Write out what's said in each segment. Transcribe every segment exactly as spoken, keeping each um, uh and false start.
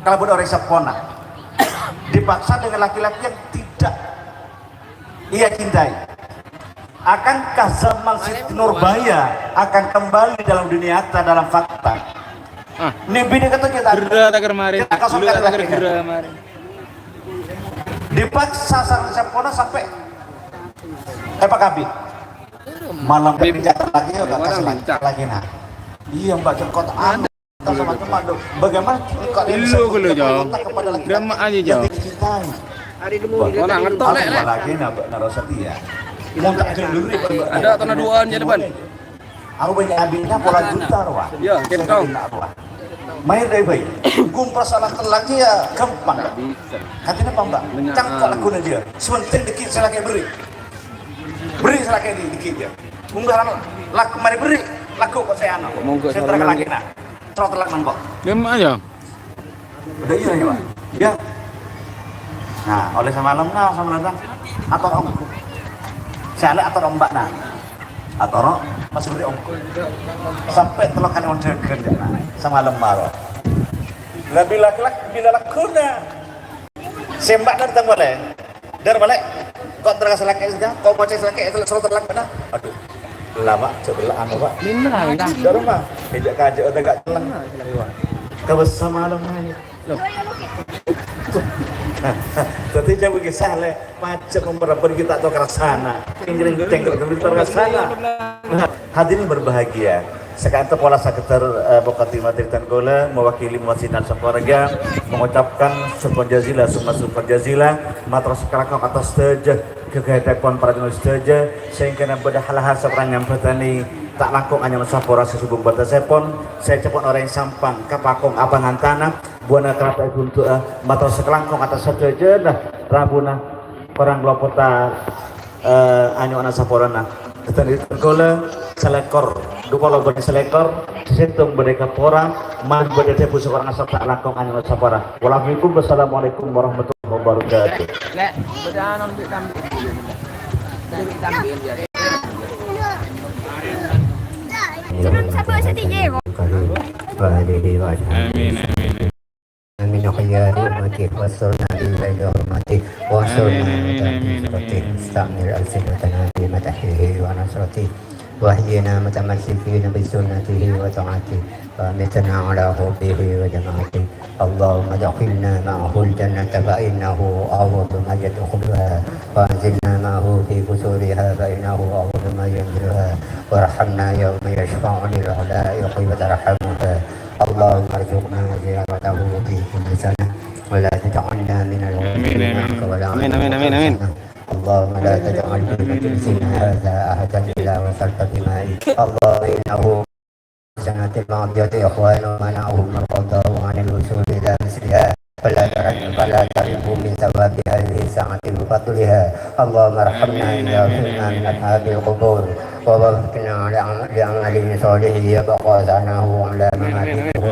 kalabân orèng seppona. Dipaksa dengan laki-laki yang tidak ia cintai. Akankah zaman Siti Nurbaya akan kembali dalam dunia nyata, dalam fakta? Ah. Nèng binè' kèto cè' ta', gherrâ ta' kèr marèn. Cè' ta' kasok. Lu ta' kèr laki. Gherrâ marèn. Dipaksa sareng seppona sampè' èpakabin. Malem. Bib. Lagi ya, malam kasih lagi. Lagi, nah. Iya, Mbak, jengkot anu. Sama teman, aduh. Bagaimana kok bisa illu ghâllu, Jong. Kepada laki-laki yang dicintai? Wah, ora ngerti, Lek, Lek. Apalagi nabâ' naro setia. Mau tak dulu, Mbak. Ada tanah duaan, ya, depan. Aku bânnya' abinna pola juta, rowa. Ya, saya kèto. Abinna rowa. Maèn dâri bhâi. Ghun perasaan lelaki ya gampang. Katanya apa, Mbak? Cangkok lagguna dia. Sementing dikit saya lagi beri. Beri saya lagi dikit ya. Ghun perasaan lagu mari beri. Lagu kok saya anu. Saya terang lagi, nah. Terus terang, Mbak. Dia mah ya. Udah iya, ya, Pak? Iya. Nah, oleh samalem, nah, samalem, nah. Atoro ongghu. Saya lihat atoro mbak, nah. Atoro pas beri ongghu. Sampai telok kali ongghu, nah. Samalem maro. Lah, bilâ, bilâ lagguna. Sè mbak dateng boleh. Dar balik. Kok terasa laki saja? Kok mau cek laki itu selalu terlak mana? Aduh. Lama, coba lah, anu, Pak. Minna, minna. Dar, Pak. Ejak kaja udah gak telang. Kau bersama lo, Pak. Loh. Jadi, jangan begitu salah. Pajak memperlakukan kita atau keraksana. Kering-kering, cengkel, kering, keraksana. Hadirin berbahagia. Saka'dinto pola sakadhâr, eh, mokadimah dhâri dhân kaulâ, mewakili Muwazzinat sakeluarga, mengucapkan syukran jazila, summa syukran jazila, mator sakalangkong atas sadhâjâ ghâghâèpon para jemaah sadhâjâ, sehingga bâdâ hal-hal sè parèng nyambhâdhâni ta' langkong anyama sapora sè sobung bâtessèpon, sè cèpon orèng Sampang, kapakong apangantana, buwâna karapa è ghundu'â, mator sakalangkong atas sadhâjâna rabuna, korang lopota, eh, anyo'ona saporana. Dhâddhi kaulâ salèkor, du polo bâdâ salèkor, sèttong bâdâ kapora, man bâdâ dhâbu saporana sarta langkong anyo'ona sapora. Wassalamualaikum warahmatullahi wabarakatuh. Lek, bâdâ anon bi' tambi'. Tambi', tambi', ya. Jangan sapa sedih, ya, kok. Amin, amin. آمين. خيار أمته، واسترنا بفيض حرمته، وانصرنا آمين، آمين، آمين، آمين. بتوفيقه، استعمل ألسنتنا في مدحه ونصرته، واحينا متمسكين بسنته وطاعته، وأمتنا على حبه وجماعته. اللهم أدخلنا معه الجنة فإنه أول من يدخلها، وأنزلنا معه في قصورها فإنه أول من ينزلها، وارحمنا يوم يشفع للخلائق وترحمها. اللهم ارزقنا زيارته في كل سنة، ولا تجعلنا من الغافلين عنك ولا عن طاعتك. آمين، آمين، آمين، آمين. اللهم لا تجعل في مجلسنا هذا أحدا إلا غسلته بمائك. اللهم إنه السنة الماضية إخوان منعهم القضاء عن الوصول إلى مثلها، فلا تحرم، فلا تحرمهم من ثواب هذه الساعة وفضلها. اللهم ارحمنا إذا صرنا من أصحاب القبور، ووفقنا لعم-، لعمل صالح يبقى أثره على ما مات به.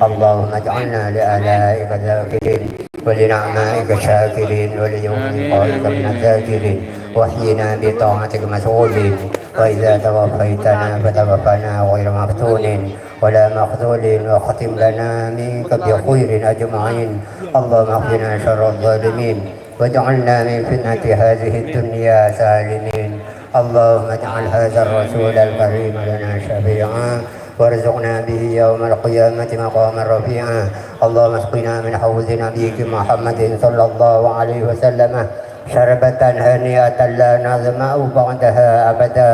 اللهم اجعلنا لآلائك ذاكرين، ولنعمائك شاكرين، وللقائك من الذاكرين، واحينا بطاعتك مشغولين، وإذا توفيتنا فتوفنا غير مفتونين ولا مخذولين، واختم لنا منك بخير أجمعين. اللهم اكفنا شر الظالمين، واجعلنا من فتنة هذه الدنيا سالمين. اللهم اجعل هذا الرسول الكريم لنا شفيعا، وارزقنا به يوم القيامة مقاما رفيعا. اللهم اسقنا من حوض نبيك محمد صلى الله عليه وسلم شربة هنيئة لا نظمأ بعدها أبدا،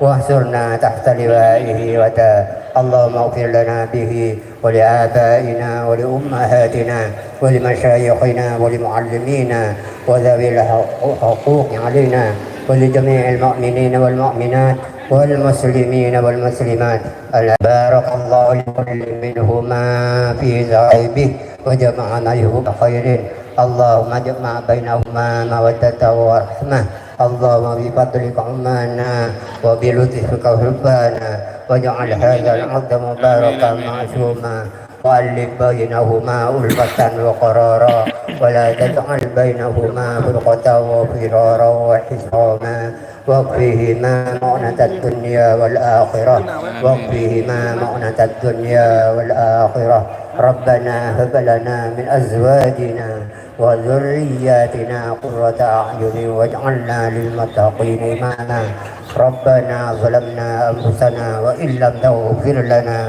واحشرنا تحت لوائه غدا. اللهم اغفر لنا به ولآبائنا ولأمهاتنا ولمشايخنا ولمعلمينا وذوي الحقوق علينا ولجميع المؤمنين والمؤمنات والمسلمين والمسلمات. بارك الله لكل منهما في صاحبه وجمع بينهما بخير. اللهم اجمع بينهما مودة ورحمة. اللهم بفضلك عمنا وبلطفك حبانا واجعل هذا العقد مباركا معصوما وألف بينهما ألفة وقرارا ولا تجعل بينهما فرقة وفرارا وخصاما واكفهما مؤنة الدنيا والآخرة واكفهما مؤنة الدنيا والآخرة. ربنا هب لنا من أزواجنا وذرياتنا قرة أعين واجعلنا للمتقين إماما. ربنا ظلمنا أنفسنا وإن لم تغفر لنا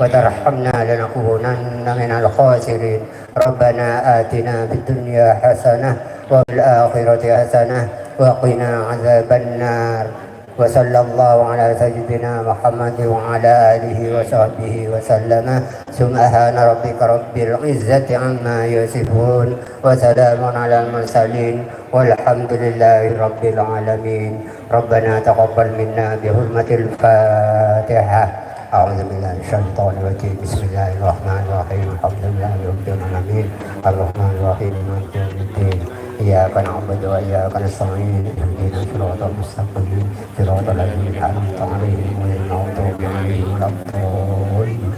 وترحمنا لنكونن من الخاسرين. ربنا آتنا في الدنيا حسنة وفي الآخرة حسنة وقنا عذاب النار. وصلى الله على سيدنا محمد وعلى آله وصحبه وسلم. سبحان ربك رب العزة عما يصفون. وسلام على المرسلين. والحمد لله رب العالمين. ربنا تقبل منا بحرمة الفاتحة. أعوذ بالله من الشيطان الرجيم. بسم الله الرحمن الرحيم. الحمد لله رب العالمين. الرحمن الرحيم. مالك يوم الدين. إياك نعبد وإياك نستعين. اهدنا الصراط المستقيم. صراط الذين أنعمت عليهم غير المغضوب عليهم ولا الضالين.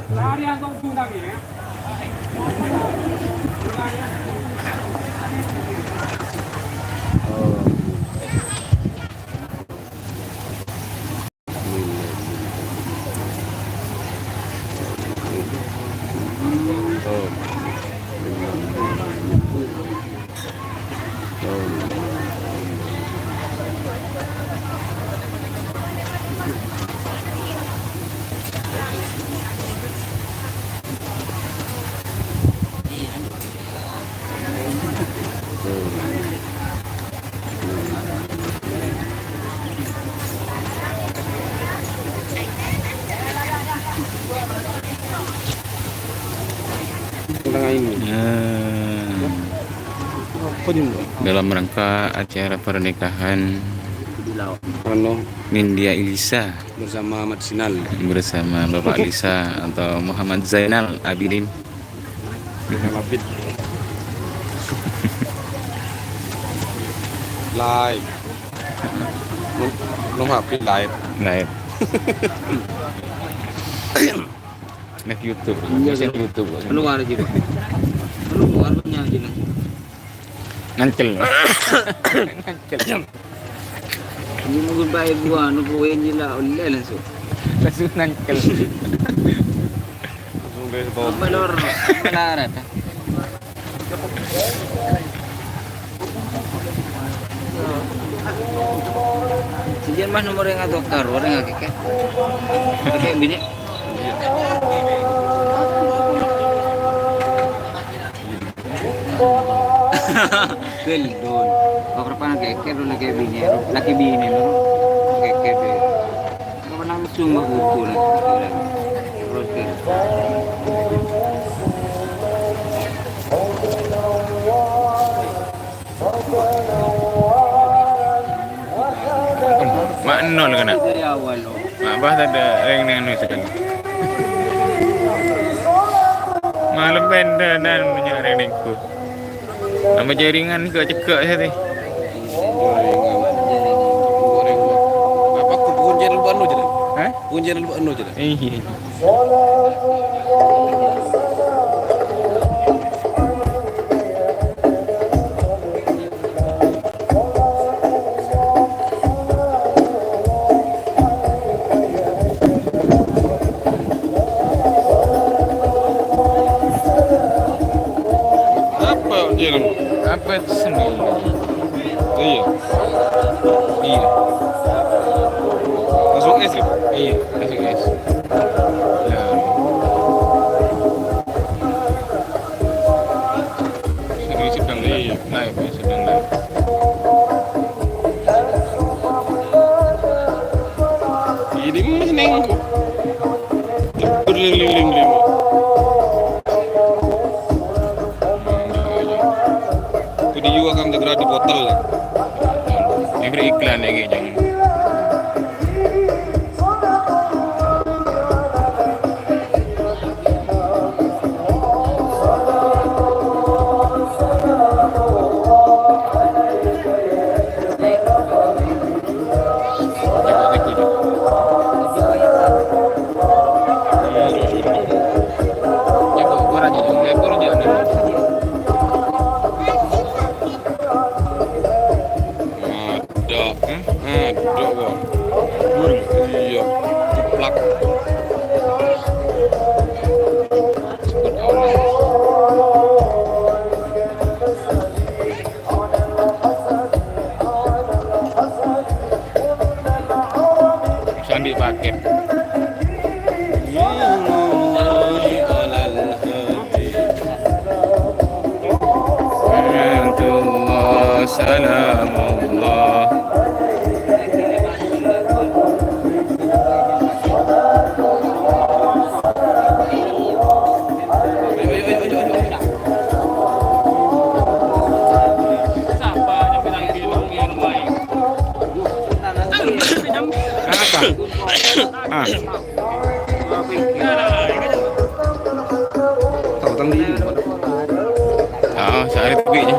Tengah ini. Hmm. Apa nih, Mbak? Dalam rangka acara pernikahan Reno Nindya Ilisa bersama Mat Sinal. Bersama Bapak Lisa atau Muhammad Zainal Abidin. Zainal Abid. Live. Belum, belum habis live. Live. Live YouTube. Iya, live YouTube. Keluar aja, Pak. Keluar, Pak, nyanyi, nah. Ngancel. Ngancel. Ini mungkin baik gua, anu, kowe nyila, oleh langsung. Langsung ngancel. Sampai lor, melarat. Sejen mah nomor yang atau karo, orang nggak keke. Keke bini. Geldon. Kok rupanya keke dulu, laki bini, laki bini, lho. Keke deh. Apa langsung mau buku lagi? Terus, terus. Ma' nol kana'. Dari awal, oh. Ma' pas ada reng neng anu sekali. Malem benda dan punya reng nengku. Nama jaringan ke cekak saya teh. Apa kuncian lu anu aja deh? Hah? Kuncian lu anu aja deh. Iya. Apa dia? Apa itu seni? Iya. Iya. Langsung es ya? Iya, langsung es. Ya. Sedang, sedang naik, naik, sedang naik. Ini mah ning. Ling, ling, ling, ling. Video akan segera dipotong. Ini iklan lagi, jangan. Ada, eh? Ada. سلام الله. Apa? Ah. Tao tang di. Ah, saya pergi.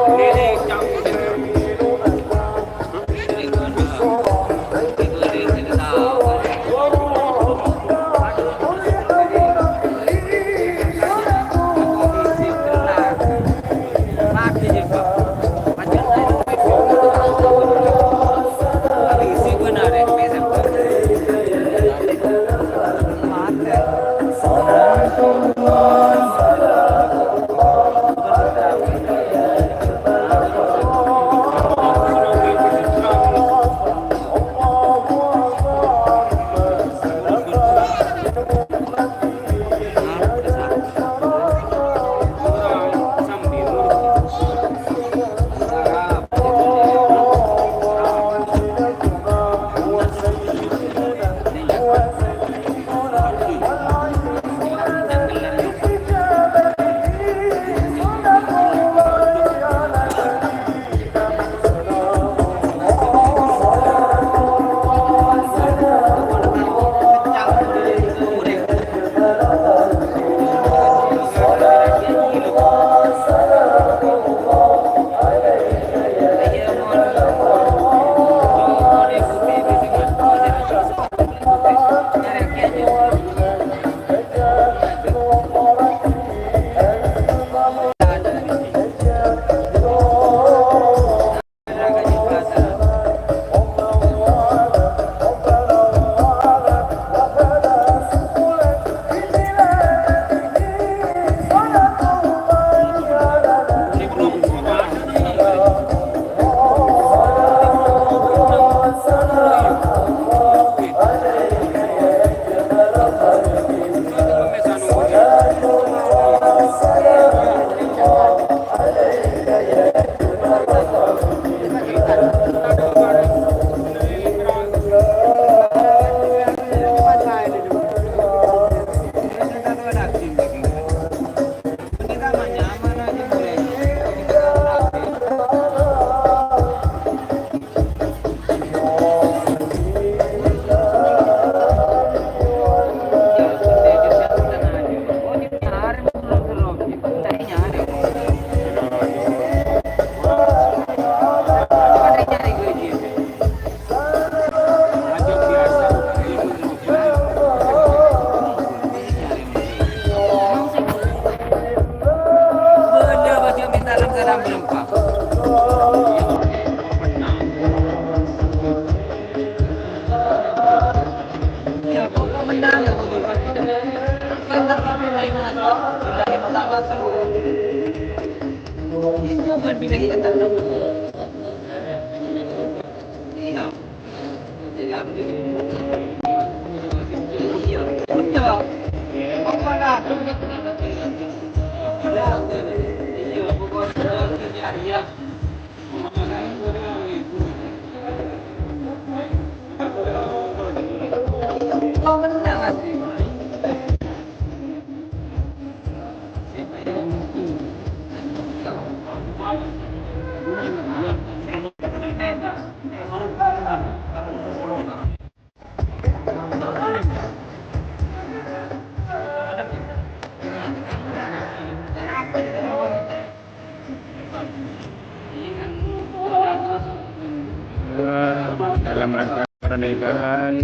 Dalam rangka pernikahan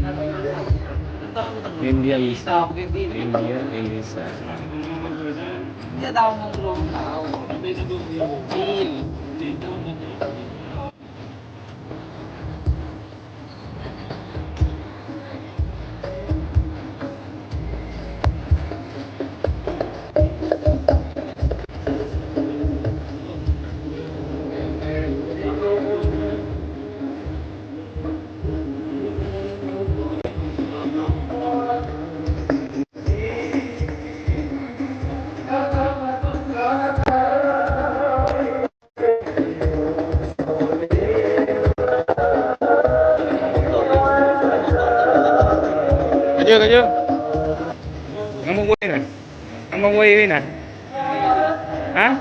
India Lisa. India Lisa. Ayo, ayo. Ngomong wae, Nan. Ngomong wae, Nan. Hah?